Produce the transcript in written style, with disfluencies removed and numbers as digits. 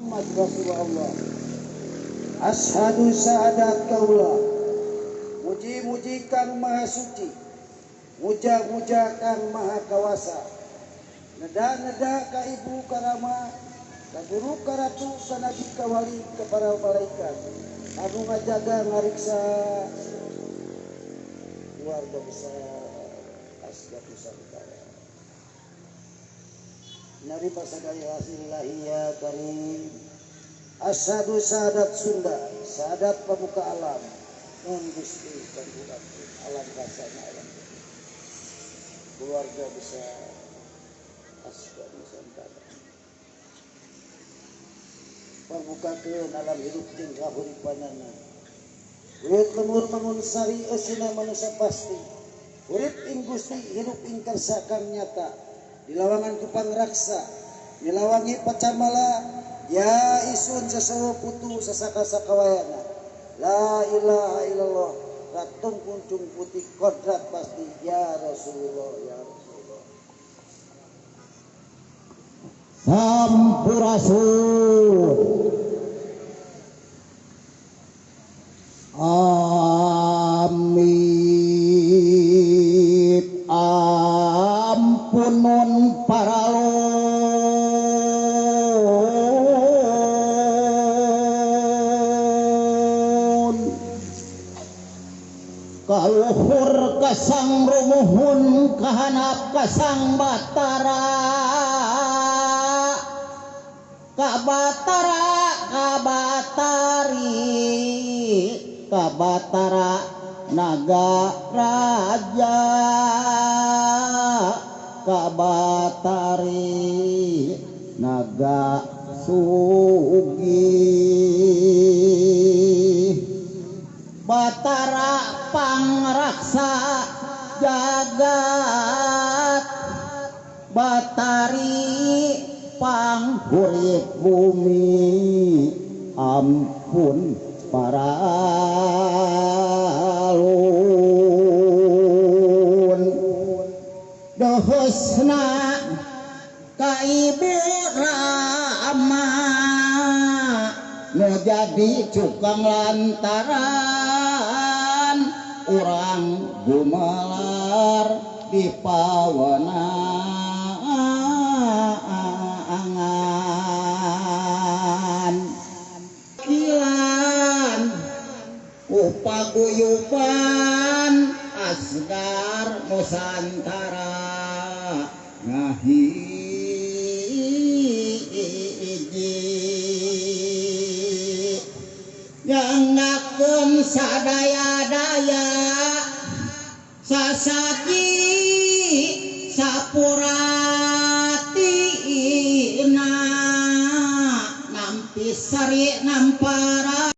Muhammad Rasulullah. Asyhadu syahadat kaula. Muji-muji kang maha suci. Muja-muja kang maha kawasa. Neda-neda ka ibu karama, ka guru ka ratu, ka nabi ka wali, ka para malaikat. Anu ngajaga ngariksa keluarga besar Asgar Nusantara. Narima sadaya hasil ya karim. Asyhadu syahadat Sunda, syahadat pemuka alam. Nun Gusti kanggo alam rasana alam. Keluarga besar Asgar Nusantara. Pangbukakeun alam hidup jeung kahuripanana. Wiwit lemur mangun sari eusina manusia pasti. Urip ing Gusti hirup ing karsa kang nyata. Dilawangan ku pangraksa, nilawangi pacamala, ya isun sasawa putu sasaka sakawayana. La ilaha illallah, ratung kuncung putih kodrat pasti ya Rasulullah ya Rasulullah. Sampurasun. Amit ampun nun paralun kaluhur kasang rumuhun kahanap kasang batara kabatara kabatari kabatara naga raja kabatari naga sugih batara pangraksa jagat batari panghurip bumi ampun paralun dohosna ka ibu rama nu jadi cukang lantaran urang gumelar di pawenangan kilan upaguyuban Asgar Nusantara ngahiji nyangakeun sadaya-daya sasaki sapuratina nampi sari nampara.